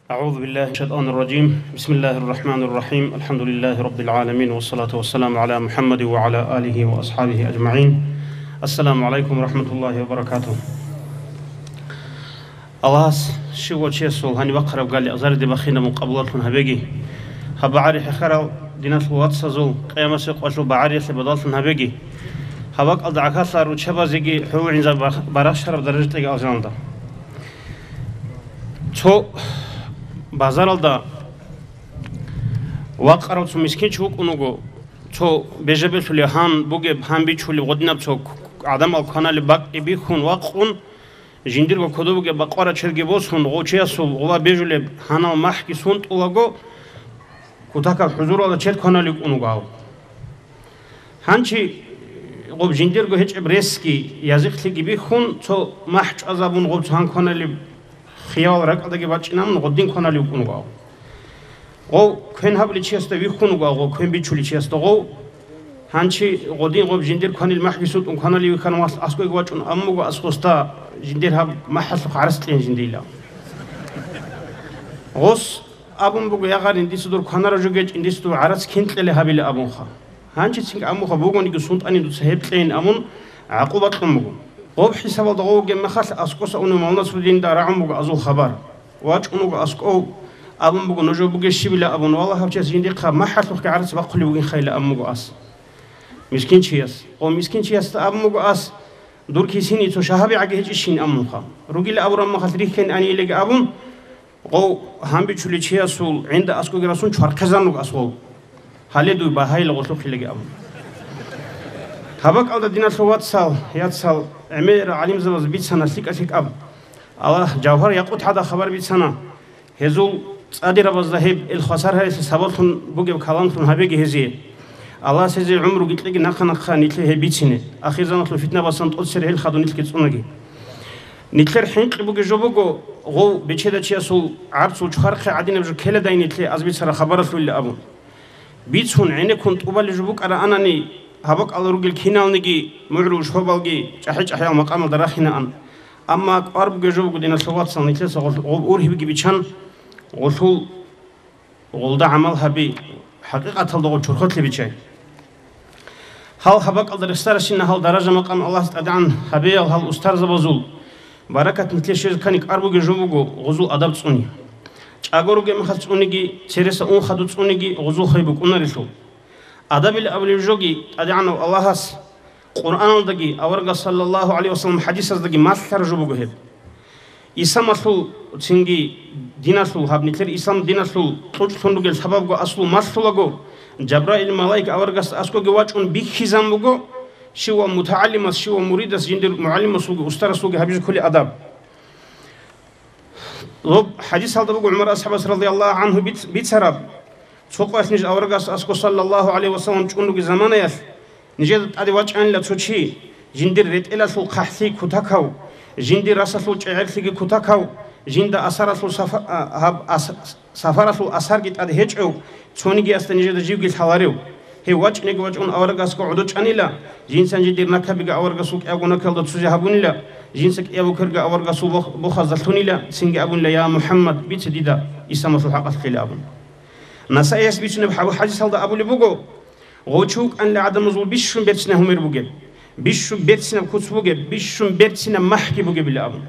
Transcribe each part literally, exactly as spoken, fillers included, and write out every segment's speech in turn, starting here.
أعوذ بالله من الشيطان الرجيم. بسم الله الرحمن الرحيم. الحمد لله رب العالمين، والصلاة والسلام على محمد وعلى آله وأصحابه أجمعين. السلام عليكم ورحمة الله وبركاته. Аллагьас щивав чиясул гьаниб бахъараб гали азарде бахинабун къабулатлъун гьабеги. Гьаб багӀари хӀехарал диналъул вацазул къиямасеб къоялъул багӀариялъе бадаллъун гьабеги. Гьаб бакӀалда гӀахьаллъа руччабазеги хӀуругӀинзаби барахщараб даражатаги алжаналда. Цо базаралда вакъарав цо мискинчи вукӀун вуго, цо бежа-бежулев гьан бугеб, гьан бичулеб гъодинаб цо гӀадамал кваналеб бакӀги бихьун вакъун, жиндирго кодоб бугеб бакъварачерги босун, гъов чиясул гъуба бежулеб гьанал махӀги сунтӀулаго, кутакаб хӀузуралда чед кваналев вукӀун вуго гьав. Гьанчи гъоб жиндирго гьечӀеб ресги, язихълъиги бихьун, цо махӀ чӀвазабун гъоб цо гьан кваналеб хиял ракӀалдаги бачӀинабун, гъодин кваналев вукӀун вуго гъов. Гъов квен гьабулев чиясда вихьун вуго гъов, квен бичулев чиясда гъов. Гьанчи гъодин гъоб жиндир кванил махӀги сунтӀун кваналев вихьана, валъ аскӀовеги вачӀун, амма вуго аскӀоста жиндир гьаб махӀалъухъ гӀарац кьейин жиндила. Гъос абун буго: «Я гъарин, дица дур кванарав жо гьечӀин, дица дур гӀарац кин кьелеб гьабила», — абунха. Гьанчицинги аммуха бугониги сунтӀани дуца гьеб кьейин абун, гӀакъуба кьун буго. Гъоб хӀисабалда гъов вугеб мехалъ, аскӀоса унев Малнасрудинда рагӀун буго азул хабар. ВачӀун вуго аскӀов, абун буго: «Нуж бугеб щибила?» — абун. «Валлагь, гьав чияс жиндихъа махӀалъухъги гӀарац бахъулев вугин хайила», — абун буго ас. Мискинчияс. Гъов мискинчиясда абун буго ас: «Дур кисине цо шагьаби гӀаги гьечӀищин», — абунха. Ругила абураб мехалъ рихьен аниелаги абун, гъов гьан бичулев чиясул гӀинда аскӀоги расун чвархъезан руго ас гъов. Гьале дуй багьайила гъолъухъилаги абун. Гьаб бакӀалда, диналъул вацал, яцал, гӀемерал гӀалимзабаз бицана лъикӀа-лъикӀаб. Аллагь, Жавгьар Якъут гьада хабар бицана. Гьезул цӀадирабазда гьеб ил хвасар гьарилъи сабаблъун бугеб каламлъун гьабеги гьезие. Аллагьас гьезие гӀумруги кьеги нахъа-нахъа нилъее гьеб бицине, ахирзаманалъул фитнабасан тӀоцере гьел хадур нилъги цӀунаги. Нилъер хӀинкъи бугеб жо буго, гъов бечедав чиясул гӀарцул чвархъи гӀадинаб жо ккеладай нилъее аз бицараб хабаралъулила абун. Бицун, гӀенеккун тӀубалеб жо букӀараанани, гьаб бакӀалда ругел киналниги, мугӀрул шобалги чӀахӀи-чӀахӀиял макъамалда рахинаан. Амма кӀвар бугеб жо буго, диналъул вацал, нилъеца гъоб, гъоб ургьибги бичан, гъолъул гъолда гӀамал гьаби, хӀакъикъаталда гъоб чорхолъи бичай. Гьал гьаб бакӀалда рехсаращина гьал даража-макъам Аллагьас тӀадегӀан гьабеял гьал устарзабазул баракат нилъее щвезе ккани кӀвар бугеб жо буго гъозул адаб цӀуни. ЧӀаго ругеб мехалъ цӀуниги, цереса ун хадуб цӀуниги гъозул хай букӀунарелъул. Адабил абулеб жоги ТӀадегӀанав Аллагьас Къуръаналдаги, аварагас саллаллагьу гӀалайгьи вассалам хӀадисаздаги малъараб жо буго гьеб. Исламалъул, цинги диналъул, гьаб нилъер ислам диналъул кьучӀлъун ругел сабабго аслу малъулаго, Жабраил малаик аварагасда аскӀоги вачӀун бихьизан буго, щивав мутагӀалимас, щивав муридас жиндир мугӀалимасулги устарасулги гьабизе кколеб адаб. Гьеб хӀадисалда буго ГӀумар асхӀабас радияллагьу гӀангьу биц-, бицараб: цо къоялъ ниж аварагас аскӀо саллаллагьу гӀалайгьи вассалам чӀун ругел заманаялъ, нижеда тӀаде вачӀанила цо чи, жиндир ретӀелалъул хъахӀлъи кутакав, жиндир расалъул чӀегӀерлъиги кутакав, жинда асаралъул сафа-, а, гьаб ас-, сафаралъул асарги тӀад гьечӀев, цонигиясда нижеда живги лъаларев. Гьев вачӀинеги вачӀун аварагасго гӀодов чӀанила, жинсан жиндир накабиги аварагасул кӀиябго накалда цозе гьабунила, жинса кӀиябго кверги аварагасул бох-, бохазда лъунила, цинги абунила: «Я МухӀаммад, бице дида исламалъул хӀакъалъулъ», — абун. Насаияс бицунеб гьаб хӀадисалда абулеб буго: гъов чи вукӀанила гӀадамазул бищун берцинаб гьумер бугеб, бищун берцинаб куц бугеб, бищун берцинаб махӀги бугебила абун.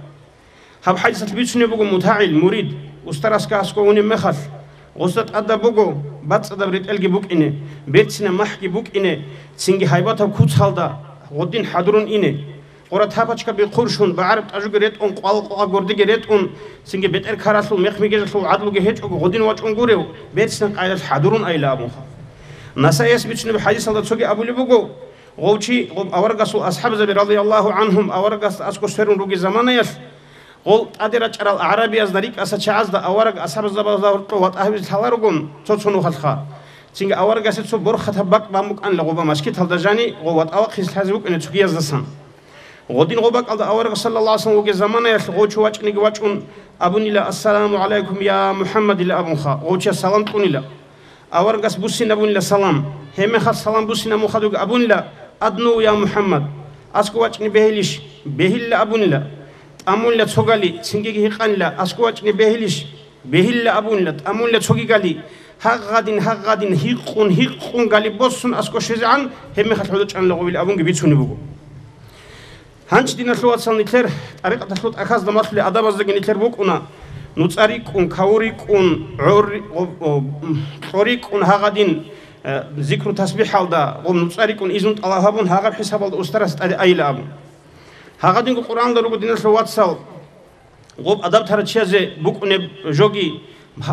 Гьаб хӀадисалъ бицунеб буго мутагӀил, мурид, устарасда аскӀов унеб мехалъ, гъосда тӀадаб буго бацӀцӀадаб ретӀелги букӀине, берцинаб махӀги букӀине, цинги гьайбатаб куцалда гъодин хӀадурун ине. Къура тапочкаби хъурщун, багӀараб тӀажуги ретӀун, къвал-къвагъа гурдиги ретӀун, цинги бетӀер ккаралъул мех-мегежалъул гӀадлуги гьечӀого гъодин вачӀун гурев, берцинаб къайдалъ хӀадурун айила абунха. Насаияс бицунеб хӀадисалда цоги абулеб буго: гъов чи, гъоб аварагасул асхӀабзаби, радияллагьу гӀангьум, аварагасда аскӀо сверун ругел заманаялъ, гъол тӀаде рачӀарал агӀрабиязда рикӀкӀаса чагӀазда авараг асхӀабзабазда гьоркьов ватӀа гьавизе лъаларогун цо-цо нухалъха. Цинги аварагасе цо борхатаб бакӀ бан букӀанила гъоба мажгиталда жани гъов ватӀа вахъизе лъазе вукӀине цогияздасан. Гъодин гъоб бакӀалда авараг саллаллагьу гӀалайгьи вассалам вугев заманаялъ гъов чи вачӀинеги вачӀун абунила: «Ассаламу гӀалайкум, я МухӀаммад», — ила абунха, гъов чияс салам кьунила. Аварагас буссин абунила салам. Гьебмехалъ салам буссин абун хадуги абунила: «Адну, я МухӀаммад», аскӀо вачӀине бегьилищ? Бегьилила абунила. ТӀамунила цогали, цингиги гьикъанила: «АскӀо вачӀине бегьилищ?» Бегьилла абунила, тӀамулла цоги гали, гьагъадин, гьагъадин, гьикъун, гьикъун гали босун аскӀо щвезегӀан, гьебмехалъ гӀодор чӀанила гъовил абунги бицунеб буго. Гьанчи, диналъул вацал, нилъер тӀарикъаталъул тӀахьазда малъулел адабаздаги нилъер букӀуна, нуцӀа рикӀкӀун, каву рикӀкӀун, гӀор-, о, о, кьо рикӀкӀун гьагъадин, э, зикру-тасбихӀалда, гъоб нуцӀа рикӀкӀун изну тӀалаб гьабун, гьагъаб хӀисабалда устарас тӀаде айила абун. Гьагъадинго Къуръанда руго, диналъул вацал, гъоб адаб тарав чиязе букӀунеб жоги,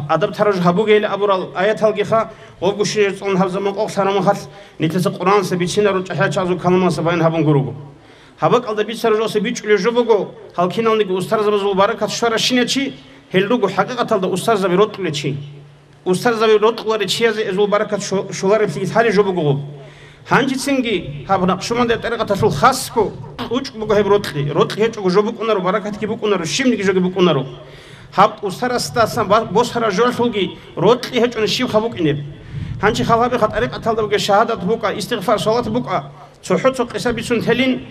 адаб тарав жо гьабугейилан абурал аяталгиха, гъобго щвезе цӀун гьаб заман къокълъараб мехалъ, нилъеца Къуръанаса бицинаро, чӀахӀиял чагӀазул каламалдаса баян гьабун гуруго. Гьаб бакӀалда бицараб жоялъе бичӀчӀулеб жо буго, гьал киналниги устарзабазул баракат щваращинав чи, гьел руго хӀакъикъаталда устарзаби рокьулев чи. Устарзаби рокьуларев чиязе эзул баракат що-, щолареблъиги лъалеб жо буго гъоб. Гьанжецинги гьаб накъшбандияб тӀарикъаталъул хасго кьучӀ буго гьеб рокьи. Рокьи гьечӀого жо букӀунаро, баракатги букӀунаро, щибниги жоги букӀунаро. Гьаб устарасдасан ба-, босараб жоялъулги рокьи гьечӀони щибха букӀинеб. Гьанже хал гьабиха, тӀарикъаталда бугеб шагьадат букӀа, истигъфар, салат букӀа, цохӀо цо къиса бицун телин,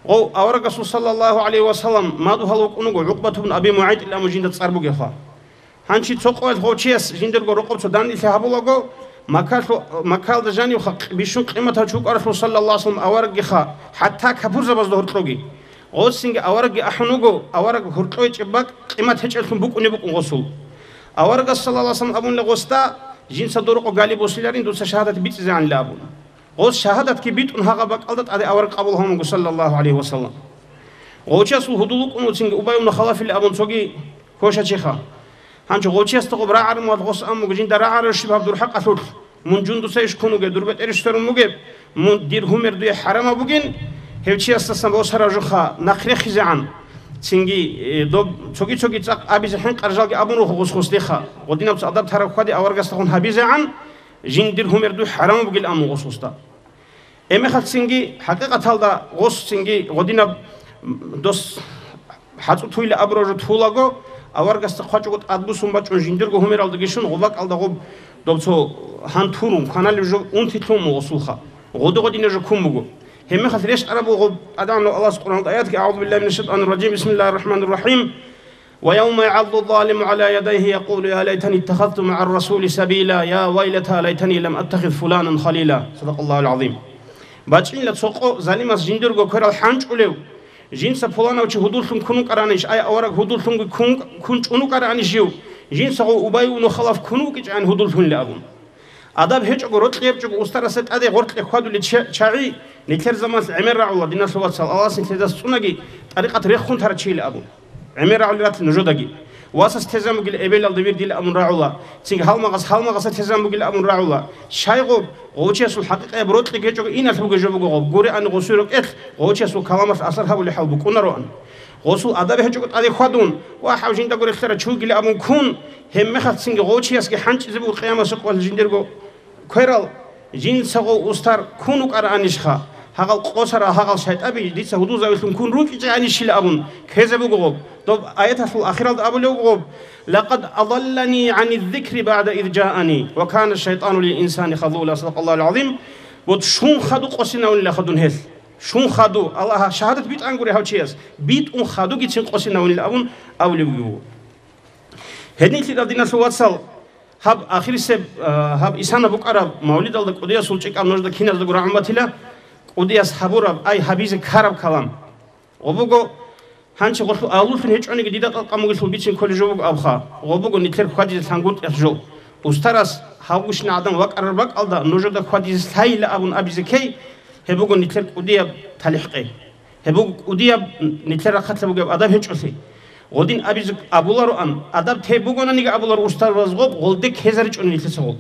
гъов аварагасул саллаллагьу гӀалайгьи ва саллам мадугьал вукӀун вуго ГӀукъбат ибн Аби МугӀайтӀил абун жинда цӀар бугебха. Гьанчи цо къоялъ гъов чияс жиндирго рокъоб цо данделъи гьабулаго, Маккалъу-, Маккалда жанивха къ-, бищун къиматав чи вукӀаралъул саллаллагьу гӀалайгьи ва саллам авараггиха, хӀатта капурзабазда гьоркьоги. Гъосинги аварагги ахӀун вуго, авараг гьоркьое чӀеб бакӀ къимат гьечӀеблъун букӀунеб букӀун гъосул. Аварагас саллаллагьу гӀалайгьи ва саллам абунила гъосда, жинца дорокъо гали босиларин дуца шагьадат бицӀизегӀанила абун. Гъос шагьадатги битӀун гьагъаб бакӀалда тӀаде авараг къабул гьавун вуго саллаллагьу гӀалайгьи ва саллам. Гъов чиясул гьудул вукӀун вуцинги Убай ибн Халафил абун цоги квешав чиха. Гьанчо гъов чиясда гъоб рагӀараб мехалъ гъос абун буго, жинда рагӀарав щиб гьаб дур хӀакъалъулъ, мун жундуца иш ккун вугеб, дур бетӀерищ сверун бугеб, мун, дир гьумер дуе хӀарамаб бугин, гьев чиясдасан босараб жоха нахъ рехизегӀан. Цинги, э, доб цоги-цоги цӀакъ абизе хӀинкъараб жалги абун руго гъос гъосдеха, гъодинаб цо адаб тараб хьвади аварагасдагъун гьабизегӀан, жиндир гьумер дуе хӀарамаб бугин абун гъос гъосда. Гьебмехалъ цинги, хӀакъикъаталда гъос цинги гъодинаб дос хӀацӀу туйила абураб жо тулаго, аварагасда хъвачӀого тӀадбуссун бачӀун жиндирго гьумералдаги щун гъоб бакӀалда гъоб доб цо гьан турун кваналеб жо унти лъун буго гъосулха. Гъоди-гъодинаб жо ккун буго. Гьебмехалъ рещтӀараб буго гъоб ТӀадегӀанав Аллагьас Къуръаналда аятги: «АгӀузу биллагьи минаш шайтӀанир ражим, бисмиллагьир рахӀманир рахӀим». «Ва явма ягӀаддулзалиму гӀала ядайгьи якъулу: я лайтани иттахазту магӀар расули сабила, я вайлата лайтани лам аттахиз фуланан халила». Садакъаллагьул гӀазим. БачӀинила цо къо залимас жиндирго кверал хӀанчӀулев, жинца пуланав чи гьудуллъун ккун вукӀаранищ, ай авараг гьудуллъунги ккун, ккун чӀун вукӀаранищ жив, жинца гъов Убай ибн Халаф ккун вукӀинчӀани гьудуллъунила абун. Адаб гьечӀого, рокьи гьечӀого устарасда тӀаде гъоркье хьвадулел чи-, чагӀи, нилъер заманалъ гӀемер рагӀула, диналъул вацал, Аллагьас нилъеда цӀунаги, тӀарикъат рехун тарав чийила абун. ГӀемер рагӀулел ратила нужедаги. Васас тезан бугил эбелалда вирдила абун рагӀула, цинги гьалмагъас гьалмагъаса тезан бугила абун рагӀула. Щайгъуб, гъовчиясул хӀакъикъияб рокьи гьечӀого иналъ бугеб жо буго гъоб, гуреани гъосул рокьелъ гъовчиясул каламалъ асар гьабулеб хӀал букӀунароан. Гъосул адаб гьечӀого тӀаде хьвадун, ва гьав жиндаго релълъарав чи вугила абун ккун, гьебмехалъ цинги гъовчиясги хӀанчӀизе буго къиямасеб къоялъ жиндирго кверал, жинца гъов устар ккун вукӀараанищха, гьагъал къосарал гьагъал шайтӀаби дица гьудулзавилъун ккун рукӀичӀеанищила абун ккезе буго гъоб. Доб аяталъул ахиралда абулев вуго гъоб: «Лакъад адаллани гӀаниззикри багӀда из жаани, ва кана шайтӀану лил инсани хазула». Садакъаллагьул гӀазим. Вот щун хадуб къосинавунилаха дун гьелъ. Щун хадуб, Аллагь, шагьадат битӀангури гьав чияс, битӀун хадугицин къосинавунила абун абулев вуго. Гьединлъидал, диналъул вацал, гьаб ахирисеб, а, гьаб исана букӀараб мавлидалда кӀудиясул чӀикӀаб нужда киназдаго рагӀун батила, кӀудияс гьабураб, ай, гьабизе ккараб калам. Гъо буго, гьанчи гъолъул авлулъун гьечӀониги дида тӀалкъан бугелъул бицин кколеб жо буго абха. Гъо буго нилъер хьвадизе лъангутӀиялъ жо. Устарас гьавгущин гӀадан вакӀарар бакӀалда нужеда хьвадизе лъайила абун абизе ккей, гьеб буго нилъер кӀудияб талихӀ-къей. Гьеб буго кӀудияб нилъер рахъалъа бугеб адаб гьечӀолъи. Гъодин абизе абулароан, адаб те бугонаниги абуларо устарбаз гъоб, гъолде ккезаричӀони нилъеца гъоб.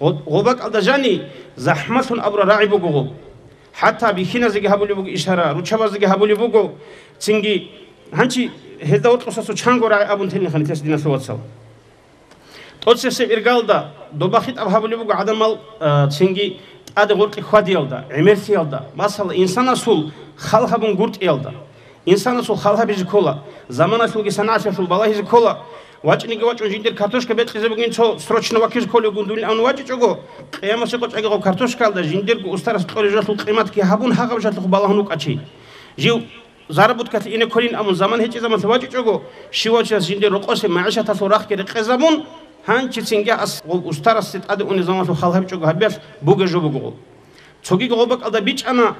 Гъо-, гъоб бакӀалда жани захӀмалъун абура рагӀи буго гъоб. ХӀатта бихьиназеги гьабулеб буго ишара, руччабазеги гьабулеб буго, цинги гьанчи гьезда гьоркьоса цо чанго рагӀи абун тениха нилъеца, диналъул вацал. ТӀоцесеб иргалда доба хитӀаб гьабулеб буго гӀадамал, а, цинги тӀаде гъоркье хьвадиялда, гӀемерлъиялда, масала, инсанасул хал гьабун гуртӀиялда. Инсанасул хал гьабизе ккола, заманалъулги санагӀалъиялъул балагьизе ккола. ВачӀниги вачӀун жиндир картошка бекьизе бугин, цо срочно вакизе кколев гундулин абун вачӀичӀого, къиямасеб къо чӀегӀого картошкаялда жиндирго устарас кьолеб жалъул къиматги гьабун гьагъаб жалъухъ балагьун вукӀа чи. Жив заработкалъе ине кколин абун заман гьечӀеб заманалъ вачӀичӀого, щивав чияс жиндир рокъосе магӀишаталъул рахъги рекъезабун, гьанчицинги ас гъоб устарасде тӀаде унеб заманалъул хал гьабичӀого гьабиялъ бугеб жо буго гъоб. Цогиго гъоб бакӀалда бичӀчӀана,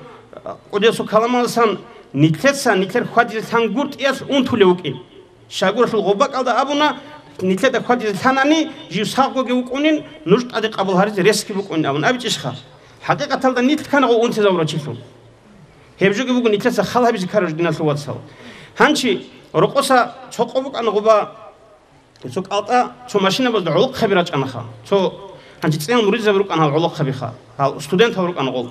кӀудиясул каламаласан, нилъеца нилъер хьвадизе лъангутӀиялъ унтулев вукӀин. Щайгурелъул гъоб бакӀалда абуна, нилъеда хьвадизе лъанани, жив сагъгоги вукӀунин, нуж тӀаде къабул гьаризе ресги букӀунин абун абичӀищха? ХӀакъикъаталда нилъ ккана гъов унтизавурав чилъун. Гьеб жоги буго нилъеца хал гьабизе ккараб жо, диналъул вацал. Гьанчи рокъоса цо къо букӀана гъоба, цо кӀалтӀа, цо машинабазда гӀолохъаби рачӀанаха. Цо гьанчи цӀинал муридзаби рукӀана гьал гӀолохъабиха, гьал студентал рукӀана гъол.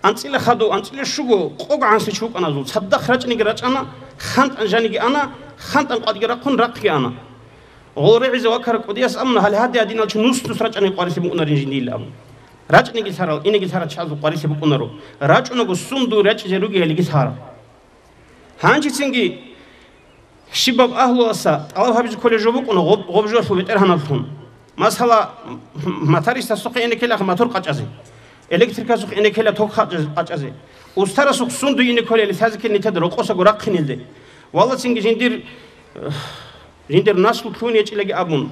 АнцӀила хадув, анцӀила щуго, къого гӀанасев чи вукӀана гьазул. Цадахъ рачӀниги рачӀана, хантӀан жаниги ана, хантӀан къватӀги рахъун рахъги ана. Гъол регӀизе вакараб кӀудияс абуна, гьале гьадин гьадинал чи нус-нус рачӀани къварилъи букӀунарин жиндиилан абун. РачӀниги лъарал, инеги лъарал чиясул къварилъи букӀунаро. РачӀунаго сундул рачӀизе ругелиги лъара. Гьанчицинги щибаб агьлуялъа тӀалаб гьабизе кколеб жо букӀуна гъоб-, гъоб жоялъул бетӀергьанаблъун. Масала, м-, м-, мотористасухъе ине ккелаха мотор къачӀазе, электрикасухъе ине ккела ток къачӀаз-, къачӀазе. Устарасухъ сундуй ине кколел лъазе ккел нилъеда рокъосаго рахъинелде. Валлацинги жиндир, э, жиндир наслу лъугьун гьечӀилаги абун,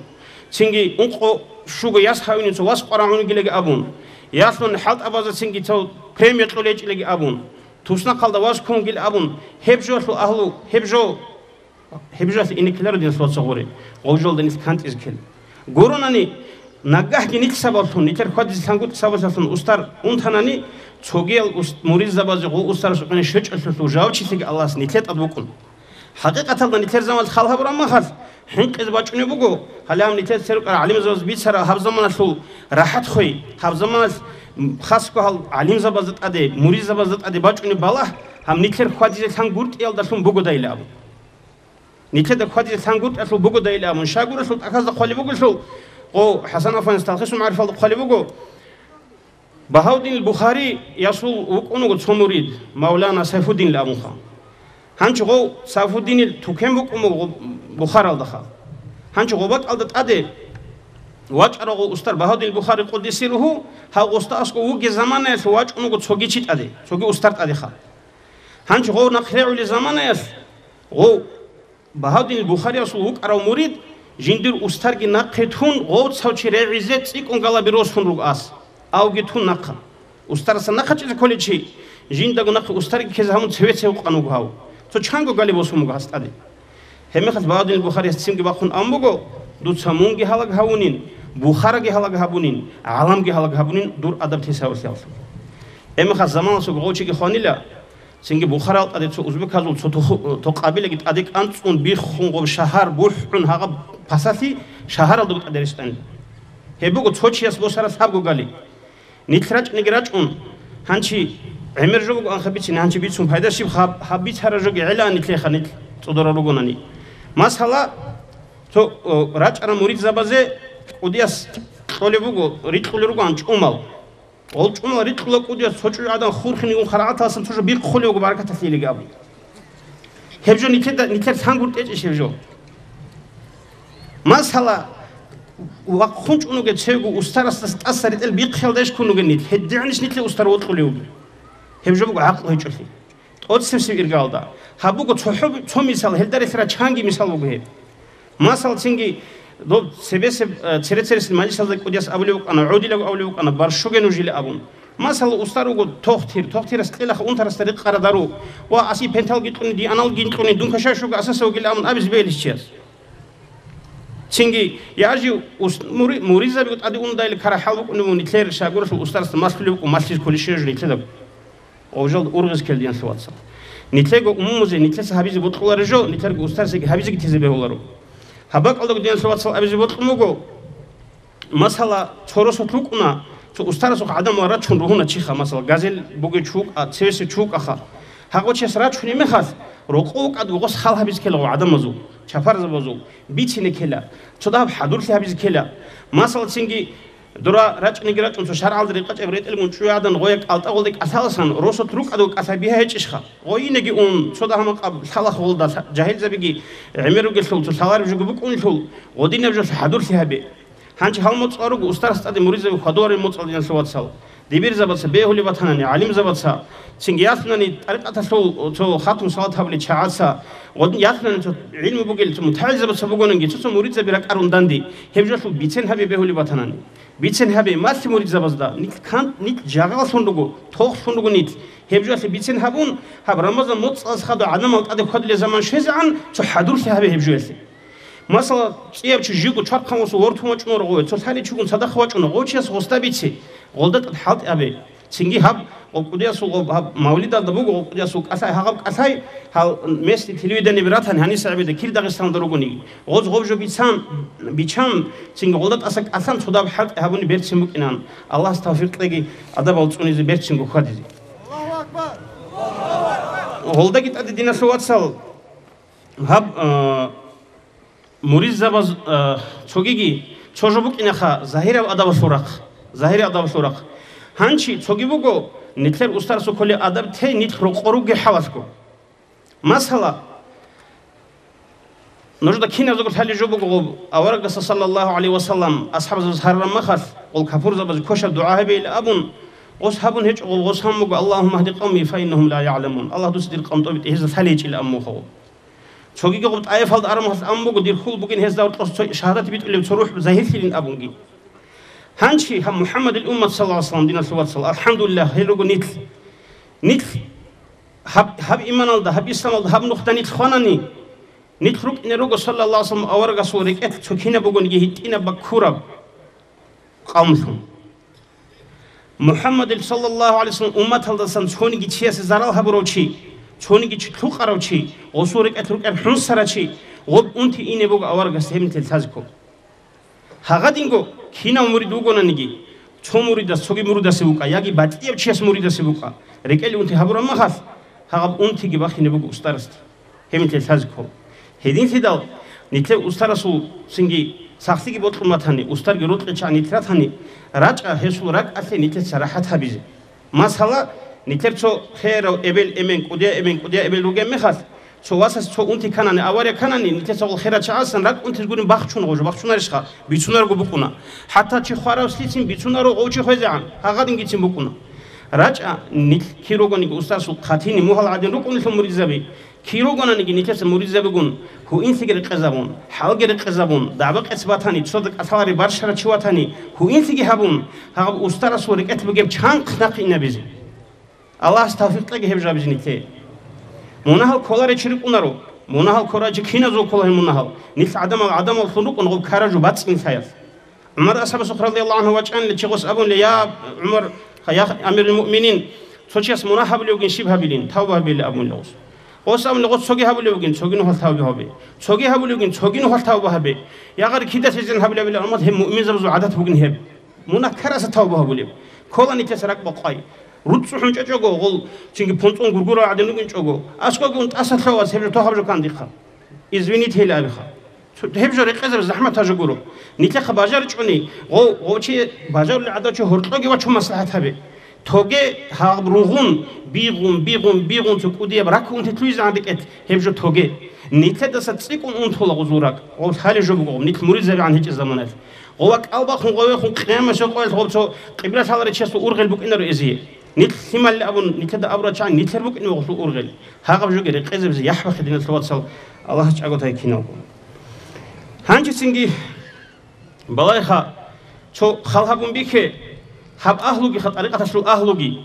цинги ункъо щуго яс гьавинин цо вас къварагӀун вугилаги абун, ялъун хӀалтӀабазда цинги цо премия кьолей гьечӀилаги абун, туснахъалда вас ккунгил абун, гьеб жоялъул агьлу, гьеб жо, гьеб жоялъ ине ккеларо, диналъул вацал, гъоре, гъов жоялда нилъ кантӀизе ккел. Гуронани, нагагьги нилъ сабаблъун, нилъер хьвадизе лъангутӀи сабаблъун устар унтанани, цогиял ус-, муридзабазе гъов устарас гӀуни щвечӀолъулъул жавабчилъиги Аллагьас нилъе тӀад букӀун. ХӀакъикъаталда нилъер заман хал гьабураб махалъ, хӀинкъизе бачӀунеб буго, гьале гьаб нилъер церукъарал гӀалимзабаз бицарал гьаб заманалъул рахӀат хвей, гьаб заманалъ, м, хасго гьал гӀалимзабазда тӀаде, муридзабазда тӀаде бачӀунеб балагь, гьаб нилъер хьвадизе лъангутӀиялдалъун бугодайилан абун. Нилъеда хьвадизе лъангутӀиялъул бугодайилан абун, щайгурелъул тӀахьазда хъвалеб бугелъул, гъо, ХӀасан Афанис Талхисул магӀрифалда хъвалеб буго, Багьавдинил Бухариясул вукӀун вуго цо мурид, Мавлана Сайфуддинил абунха. Гьанчо гъов Сайфуддинил тукен букӀун буго Бухаралдаха. Гьанчо гъоб бакӀалда тӀаде вачӀарав гъов устар Багьавдинил Бухари къуддиса сирругьу, гьав гъосда аскӀов вугеб заманаялъ вачӀун вуго цоги чи тӀаде, цоги устар тӀадеха. Гьанчо гъов нахъ регӀулеб заманаялъ гъов Багьавдинил Бухариясул вукӀарав мурид, жиндир устарги нахъе тун, гъов цав чи регӀизе цӀикӀкӀун галаби росун руго ас, авги тун нахъа. Устарасан нахъа чӀезе кколев чи, жиндаго нахъе устарги ккезе гьавун цеве-цеве къан вуго гьав. Цо чанго галиб босун буго гьас тӀаде. Гьебмехалъ Багьавдинил Бухарияс цинги бахъун абун буго: «Дуца мунги гьалаг гьавунин, Бухараги гьалаг гьабунин, гӀаламги гьалаг гьабунин дур адаб тесавулъиялъул». Гьебмехалъ заманалъ гъов чиги хванила, Цинги Бухарал тӀаде цо узбеказул цо туху-, токъабилаги тӀаде кӀанцӀун биххун гъоб шагьар бухӀун гьагъаб пасалъи шагьаралда бутӀа дерес тӀанила. Гьеб буго цо чияс босарас гьабго гали. Нилъ рачӀниги рачӀун, гьанчи гӀемер жо буго анха бицине, гьанчи бицун пайда щиб гьаб-, гьаб бицара жоги гӀела нилъеха нилъ цӀодора ругонани. Масала, цо, о, рачӀарал муридзабазе кӀудияс кьолеб буго, рикьулел ругоан чӀумал. Гъол чӀумал рикьула кӀудияс цо чӀужугӀадан хурхине ун харагӀаталасан цо жо бихъулев вуго баракаталъе илиги абун. Гьеб жо нилъеда, нилъер лъангутӀ тӀечӀищ гьеб жо? Масала, вахъун чӀун вугев цевго устарасдаса тӀаса ретӀел бихъиялда иш ккун вугин нилъ, гьедигӀанищ нилъе устар вокьулев вугев? Гьеб жо буго гӀакълу гьечӀолъи. ТӀоцебесеб иргалда. Гьаб буго цохӀо-, цо мисал, гьелда релълъарал чанги мисал буго гьеб. Масал, цинги доб цебесеб, э, цере-цересел мажлисалда кӀудияс абулев вукӀана, гӀодилаго абулев вукӀана, барщуге нуж илан абун. Масал, устар вуго тохтир, тохтирас кьелаха унтарасда рекъараб дару, ва аси пенталги кьуни, дианалги кьуни, дун кашай щуго асаса вугилан абун абизе бегьилищ чияс. Цинги, я жив ус-, мури-, муридзабиго тӀаде ундайилан ккараб хӀал букӀунеб буго нилъер шагьуралъул устарасда малъулеб букӀун, малъизе кколищ жо нилъедаго. Гъов жал ургъизе ккел, диналъул вацал. Нилъего умумузе, нилъеца гьабизе бокьуларе жо, нилъерго устарасеги гьабизеги тезе бегьуларо. Гьаб бакӀалдаго, диналъул вацал, абизе бокьун буго, масала, цо росулъ вукӀуна, цо устарасухъ гӀадамал рачун ругьуна чиха, масала, газел бугев чи вукӀа, цевесев чи вукӀаха. Гьагъо чияс рачунеб мехалъ, рокъов вукӀаго гъос хал гьабизе ккела гъо гӀадамазул, чапарзабазул, бицине ккела, цо дагьаб хӀадурлъи гьабизе ккела. Масала, цинги Дора рачӀниги рачӀун цо шаргӀалда рекъечӀеб ретӀелгун чӀуядан гъоя кӀалтӀа гъолде кӀалъаласан, росулъ рукӀадаго кӀалъай бигьа гьечӀищха? Гъо инеги ун, цо дагьа-макъаб лъалаха гъолда, лъа-, жагьилзабиги гӀемер ругелъул цо лъалареб жого букӀунелъул, гъодинаб жолъа хӀадурлъи гьабе. Гьанже гьал моцӀал руго устарас тӀаде муридзаби хьвадуларел моцӀал, диналъул вацал. Дибирзабаца, бегьулеб батанани, гӀалимзабаца, цинги ялъунани тӀарикъаталъул цо хатун салат гьабулел чагӀаца, гъодин ялъунани цо гӀилму бугел цо мутагӀилзабаца бугониги, цо-цо муридзаби ракӀарун данде, гьеб жоялъул бицен гьабе бегьулеб батанани. Бицен гьабе, малъи муридзабазда, нилъ кан-, нилъ жагъаллъун руго, тохлъун руго нилъ. Гьеб жоялъе бицен гьабун, гьаб Рамазан моцӀалъ хадуб гӀадамал тӀаде хьвадулел заман щвезегӀан, цо хӀадурлъи гьабе гьеб жоялъе. Масала, цӀияб чи жиго чвархъан гъосул вортун вачӀунарого гъове, цо лъалев чигун цадахъ вачӀуна, гъов чияс гъосда бице, гъолда тӀад хӀалтӀи гьабе. Цинги гьаб, гъоб кӀудиясул гъоб, гьаб мавлидалда буго гъоб кӀудиясул кӀалъай, гьагъаб кӀалъай, гьал местный телевидениеби ратани гьаниса гӀебеда, кир Дагъистаналда ругониги. Гъоз гъоб жо бицан, бичан, цинги гъолда тӀаса кӀалъан цо даб хӀалтӀи гьабуни берцин букӀинан. Аллагьас тавфикъ кьеги, адабал цӀунизе берцинго хьвадизе. Гъолдаги тӀаде, диналъул вацал, гьаб, а, муридзабаз, а, цогиги цо жо букӀинаха, загьираб адабалъул рахъ, загьираб адабалъул рахъ. Гьанчи цоги буго, нилъер устарасул кколеб адаб тей нилъ рокъор ругел хӀалалъго. Масала, нужда киназего лъалеб жо буго, гъоб аварагасда, саллаллагьу гӀалайгьи ва саллам, асхӀабзабаз гьарараб мехалъ, гъол капурзабазе квешаб дугӀа гьабейилан абун, гъос гьабун гьечӀо, гъол гъос гьан буго: «Аллагьумма гьди къавми фаиннагьум ла ягӀламун», Аллагь, дуца дир къавм тӀобитӀе, гьезда лъалеб гьечӀила абун буго гъоб. Цогиги гъоб ТӀаифалда араб мехалъ абун буго: «Дир хьул бугин гьезда гьоркьоса цо шагьадат битӀулеб цо рухӀ загьирлъилин», абунги. Гьанчи гьаб МухӀаммадил уммат, саллаллагьу гӀалайгьи ва саллам, диналъул вацал, алхӀамдулиллагь, гьел руго нилъ. Нилъ гьаб, гьаб иманалда, гьаб исламалда, гьаб нухда нилъ хванани, нилъ рукӀине руго, саллаллагьу гӀалайгьи ва саллам, аварагасул рекӀелъ цо кинаб бугониги гьитӀинаб баккураб къавмлъун. МухӀаммадил, саллаллагьу гӀалайгьи ва саллам, умматалдасан цониги чиясе зарал гьабурав чи, цониги чи лъукъарав чи, гъосул рекӀелъ рукӀараб хӀунсарав чи, гъоб унти ине буго аварагасда гьеб нилъер лъазе ккола. Гьагъадинго кинав мурид вугонаниги, цо муридас цоги муридасе вукӀа, яги батӀияб чияс муридасе вукӀа, рекӀел унти гьабураб мехалъ, гьагъаб унтиги бахине буго устарасде. Гьеб нилъер лъазе ккола. Гьединлъидал нилъер устарасул цинги сахлъиги бокьун батани, устарги рокьичӀан нилъ ратани, рачӀа гьесул ракӀалъе нилъеца рахӀат гьабизе. Масала, нилъер цо херав эбел-эмен, кӀудияй эмен, кӀудияй эбел ругеб мехалъ, цо васас цо унти кканани, авария кканани, нилъеца гъол херал чагӀасан ракӀ унтиз гурин бахчун гъожо, бахчунарищха? Бицунарго букӀуна. ХӀатта чи хваравлъицин бицунаро гъов чи хвезегӀан, гьагъадингицин букӀуна. РачӀа, нилъ кир ругониги устарасул хъатини мугьал гӀадин рукӀунелъул муридзаби, кир ругонаниги нилъеца муридзабигун, гьуинлъиги рекъезабун, хӀалги рекъезабун, дагӀба-къец батани, цода кӀалъалари барщарав чи ватани, гьуинлъиги гьабун, гьаб устарасул рекӀелъ бугеб чанхъ нахъе инабизе. Аллагьас тавфикъ кьеги гьеб жо гьабизе нилъее. Мунагьал кколарев чи рукӀунаро, мунагьал кколарев чи киназул ккола гьел мунагьал, нилъ гӀадамал гӀадамаллъун рукӀун гъоб ккараб жо бацӀцӀиналъаял. ГӀумар асхӀабасухъ радияллагьу гӀангьу вачӀанила чи гъос абунила: «Я ГӀумар, я амирул муъминин, цо чияс мунагь гьабулев вугин, щиб гьабилин? Тавба гьабилин», абунила гъос. Гъос абунила: «Гъос цоги гьабулев вугин, цоги нухалъ тавба гьабе. Цоги гьабулев вугин, цоги нухалъ тавба гьабе. Ягъари кидасезин гьабилабилан, гьеб муъминзабазул гӀадат бугин гьеб. Мунагь ккараса тавба гьабулеб. Ккола нилъеца ракӀ бакъвай. РуцӀцӀухӀун чӀечӀого, гъол цинги пунцӀун гургурал гӀадин рукӀинчӀого, аскӀоги ун тӀаса лъовас гьеб жо тогьаб жо ккан дихъа. Извините гьела абиха. Цо-, гьеб жо рекъезаб захӀмат гьажо гуро. Нилъехъа бажаричӀони, гъов, гъов чи бажарулел гӀадав чи гьоркьоги вачун маслахӀат гьабе. Тоге гьаб ругъун, бигъун, бигъун, бигъун цо кӀудияб ракӀ унти лъугьизегӀан рекӀелъ, гьеб жо тоге. Нилъедаса цӀикӀкӀун унтула гъузул ракӀ. Гъов лъалеб жо буго, нилъ муридзабигӀан гьечӀеб заманаялъ. Гъова кӀал бахъун гъовехун къиямасеб къоялъ гъоб цо къибла лъаларев чиясул ургъел букӀинаро эзие. Нилъ лъималли абун, нилъеда абурал чагӀи нилъер букӀине гъосул ургъел. Гьагъаб жоги рекъезабизе яхӀ бахъе, диналъул вацал, Аллагьас чӀаго тайинав. Гьанжецинги балайха, цо хал гьабун бихье, гьаб агьлуги, ха тӀарикъаталъул агьлуги,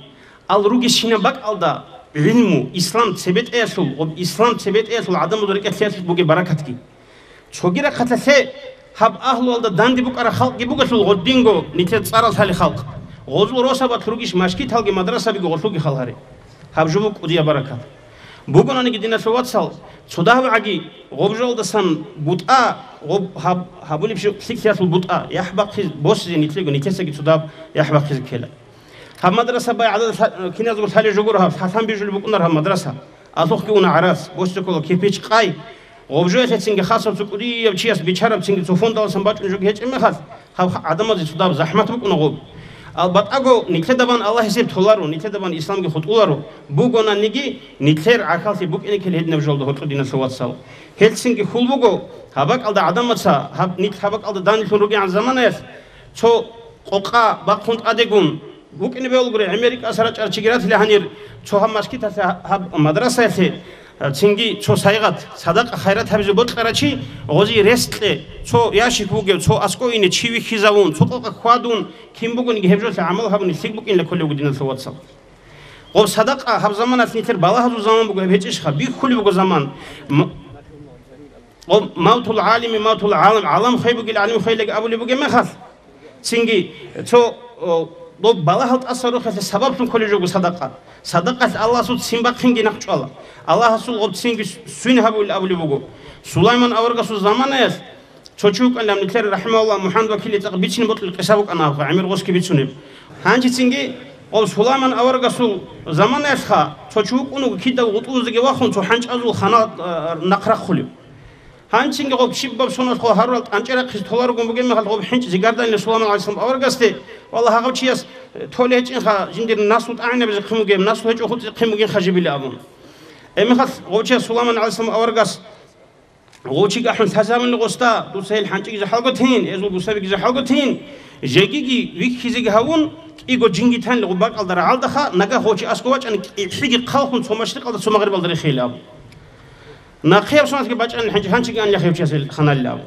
ал ругесщинаб бакӀалда гӀилму, ислам цебетӀеялъул, гъоб ислам цебетӀеялъул гӀадамазул рекӀелъиялъулъ бугеб баракатги. Цоги рахъалъалъе гьаб агьлуялда данде букӀараб халкъги бугелъул гъодинго нилъер цӀарал лъалел халкъ. Гъозул росабалъ ругищ машгиталги мадрасабиги гъолъулги хал гьаре. Гьаб жо буго кӀудияб баракат. Бугонаниги, диналъул вацал, цо дагьабгӀаги гъоб жоялдасан бутӀа, гъоб гьаб-, гьабулеб жо лъикӀлъиялъул бутӀа, яхӀ бахъиз босизе нилъего, нилъецаги цо дагьаб яхӀ бахъизе ккела. Гьаб мадраса бай гӀадада лъа-, киназго лъалеб жо гуро гьаб, лъалъан бижулеб букӀунар гьаб мадраса. Алъухъги уна гӀарац, босизе ккола кирпич къай. Гъоб жоялъецинги хасаб цо кӀудияб чияс бичарабцинги цо фондаласан бачӀун жоги гьечӀеб мехалъ, гьаб ха-, гӀадамазе цо дагьаб захӀмат букӀуна гъоб. Ал батӀаго нилъеда бан Аллагь гьесиб толаро, нилъеда бан исламги хутӀуларо, бугонаниги нилъер гӀахьаллъи букӀине ккел гьединаб жолда гьоркьо, диналъул вацал. Гьелцинги хьул буго, гьаб бакӀалда гӀадамаца, гьаб нилъ гьаб бакӀалда данилъун ругегӀан заманаялъ, цо къокъа бахъун тӀадегун, букӀине бегьулгури, гӀемер рикӀкӀаса рачӀарав чиги ратила гьанир, цо гьаб мажгиталъе гьаб мадрасаялъе, цинги цо сайгъат, садакъа-хайрат гьабизе бокьарав чи, гъози рес кье, цо ящик бугев, цо аскӀове ине чи вихьизавун, цо къокъа хьвадун, кин бугониги гьеб жолъа гӀамал гьабуни лъикӀ букӀинила кколеб буго, диналъул вацал. Гъоб садакъа гьаб заманалъ нилъер балагьазул заман буго, гьеб гьечӀищха? Бихьулеб буго заман. М-, гъоб мавтул гӀалими, мавтул гӀалам, гӀалам хвей бугел, гӀалим хвейилан абулеб бугеб мехалъ, цинги цо, о, доб балагьал тӀаса рухӀалъе сабаблъун кколеб жо буго садакъа. Садакъалъ Аллагьасул ццин бахъинги нахъ чӀвала. Аллагьасул гъоб ццинги свин гьабуин абулеб буго. Сулайман аварагасул заманаялъ цо чи вукӀана, нилъер рахӀимагьуллагь, МухӀаммад Вакилил цӀакъ бицине бокьулеб къиса букӀана абха, гӀемер гъосги бицунеб. Гьанжецинги гъоб Сулайман аварагасул заманаялъха цо чи вукӀун вуго, кидав гъутӀузеги вахун, цо хӀанчӀазул хана, а, нахъ рахъулев. Гьанчинги гъоб щибаб соналъго гьарурал тӀанчӀи рахъизе толарогун бугеб мехалъ, гъоб хӀинчӀ зигардайилан Сулайман гӀалайгьиссалам аварагасде, валлагь, гьагъав чияс, э, толей гьечӀинха жиндир наслу тӀагӀинабизе хъин бугеб, наслу гьечӀо хутӀизе хъин бугинха жибила абун. Гьебмехалъ гъов чияс Сулайман гӀалайгьиссалам аварагас гъов чиги ахӀун лъазабуни гъосда, дуца гьел хӀанчӀиги захӀалго тин, гьезул гусабиги захӀалго тин, жегиги вихьизеги гьавун, кӀиго жинги танила гъоб бакӀалда рагӀалдаха, нагагь гъов чи аскӀов вачӀани кӀихӀиги хъалхун цо машрикъалда, цо магърибалда рехейилан абун. Нахъе гьаб соналъги бачӀанил хӀанчи, гьанчиги анлъ гьев чиясе ханали абун.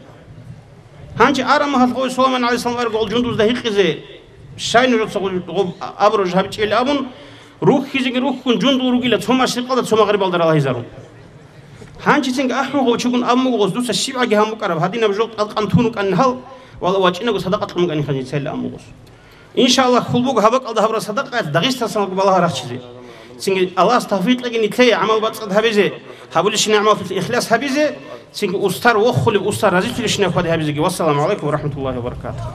Гьанчи араб мехалъ гъой Сулайман гӀалайгьиссалам арго гъол жундузда гьикъизе, щай нужеца гъол, гъоб абураб жо гьабичӀел абун, рухьизеги рухьун жундул ругила цо машрикъалда, цо магърибалда ралагьизарун. Гьанчицинги ахӀун гъов чигун абун буго гъос, дуца щибгӀаги гьан букӀараб, гьадинаб жо тӀалкъан тун вукӀанин гьал, вала вачӀинаго садакъа кьун букӀанин ханжи цайилла абун буго гъос. Иншаллагь, хьул буго гьаб бакӀалда гьабураб садакъаялъ Дагъистаналъ гьаб балагь рахчизе. Цинги Аллагьас тавфикъ кьеги нилъее гӀамал бацӀцӀад гьабизе, гьабулищинал гӀамалалъулъ ихлас гьабизе, цинги устар вохулеб, устар разилъулищинаб хьвад гьабизеги. Вассаламу гӀалайкум ва рахӀматуллагьи ва баракатугьу.